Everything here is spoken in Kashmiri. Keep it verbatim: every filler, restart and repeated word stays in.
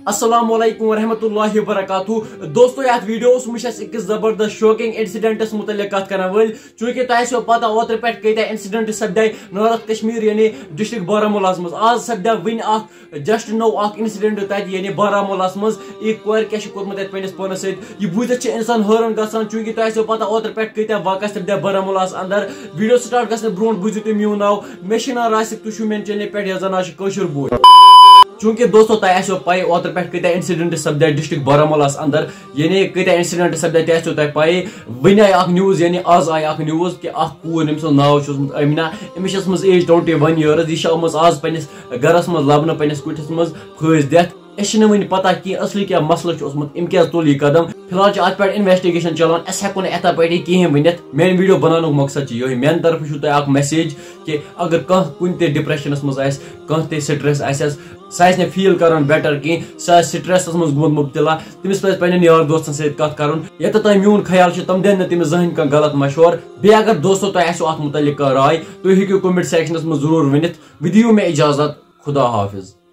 السلام علیکم ورحمۃ اللہ وبرکاتہ۔ دوستو، یتھ ویڈیوس منٛز چھِ أسۍ أکِس زبردست شاکنگ انسیڈنٹس متعلق کتھ کرن وٲلۍ۔ چونکہ تۄہہِ آسیو پتہ، اوترٕ پٮ۪ٹھ کۭتیاہ انسیڈنٹ سپدے نارتھ کشمیر، یعنی ڈسٹرکٹ بارہمولاہس منٛز۔ آز سپدیو وٕنہِ اکھ جسٹ نوٚو اکھ انسیڈنٹ تتہِ، یعنی بارہمولاہس منٛز۔ أکۍ کورِ کیٛاہ چھِ کوٚرمُت تتہِ پننِس پانس سۭتۍ، یہِ بوٗزِتھ چھِ انسان حٲران گژھان۔ چونکہ تۄہہِ آسیو پتہ، اوترٕ پٮ۪ٹھ کۭتیاہ واقعہ سپدے بارہمولاہس اندر۔ ویڈیو سٹارٹ گژھنہٕ برونٛٹھ بوٗزِو تُہۍ میون ناو۔ مےٚ چھُ ناو راسک، تُہۍ چھِو میانہِ چینلہِ پٮ۪ٹھ، یتھ زن ناو چھُ کٲشُر بوے۔ چونکہ دوستو، تۄہہِ آسیو پَے، اوترٕ پٮ۪ٹھ کۭتیاہ انسیڈنٹ سپدے ڈسٹرکٹ بارہمولاہس اندر، یعنی کۭتیاہ انسیڈنٹ سپدے، تۄہہِ آسیو تۄہہِ پَے۔ وٕنہِ آیہِ اکھ نیوز، یعنی آز آیہِ اکھ نیوز کہِ اکھ کوٗر، ییٚمِس سُنٛد ناو چھُ اوسمُت امینا، أمِس چھِ ٲسمٕژ ایج ٹُوَنٹی وَن ییٲرٕس۔ یہِ چھِ آمٕژ آز پننِس گرس منٛز لبنہٕ، پننِس کُٹھِس منٛز پھٲسۍ دِتھ۔ أسۍ چھِنہٕ وٕنہِ پتہ کینٛہہ اصلی کیٛاہ مسلہٕ چھُ اوسمُت، أمۍ کیٛازِ تُل یہِ قدم۔ فی الحال چھِ اتھ پٮ۪ٹھ انویسٹیگیشن چلان، أسۍ ہٮ۪کو نہٕ یِتھے پٲٹھۍ یہِ کِہیٖنۍ ؤنِتھ۔ میانہِ ویڈیو بناونُک مقصد چھُ یِہوٚے، میانہِ طرفہٕ چھُو تۄہہِ اکھ میسیج کہِ اگر کانٛہہ کُنہِ تہِ ڈپریشنس منٛز آسہِ، کانٛہہ تہِ سٹریس آسٮ۪س، سُہ آسہِ نہٕ فیل کران بیٹر کینٛہہ، سُہ آسہِ سٹریسس منٛز گوٚمُت مبتلا، تٔمِس پزِ پننٮ۪ن یار دوستن سۭتۍ کتھ کرُن۔ ییٚتٮ۪تھ تام میون خیال چھُ، تِم دِن نہٕ تٔمِس زٕہٕنۍ کانٛہہ غلط مشورٕ۔ بیٚیہِ اگر دوستو تۄہہِ آسیو اتھ متعلق کانٛہہ راے، تُہۍ ہیٚکِو کمنٹ سیکشنس منٛز ضروٗر ؤنِتھ۔ وۄنۍ دِیِو مےٚ اجازت، خدا حافظ۔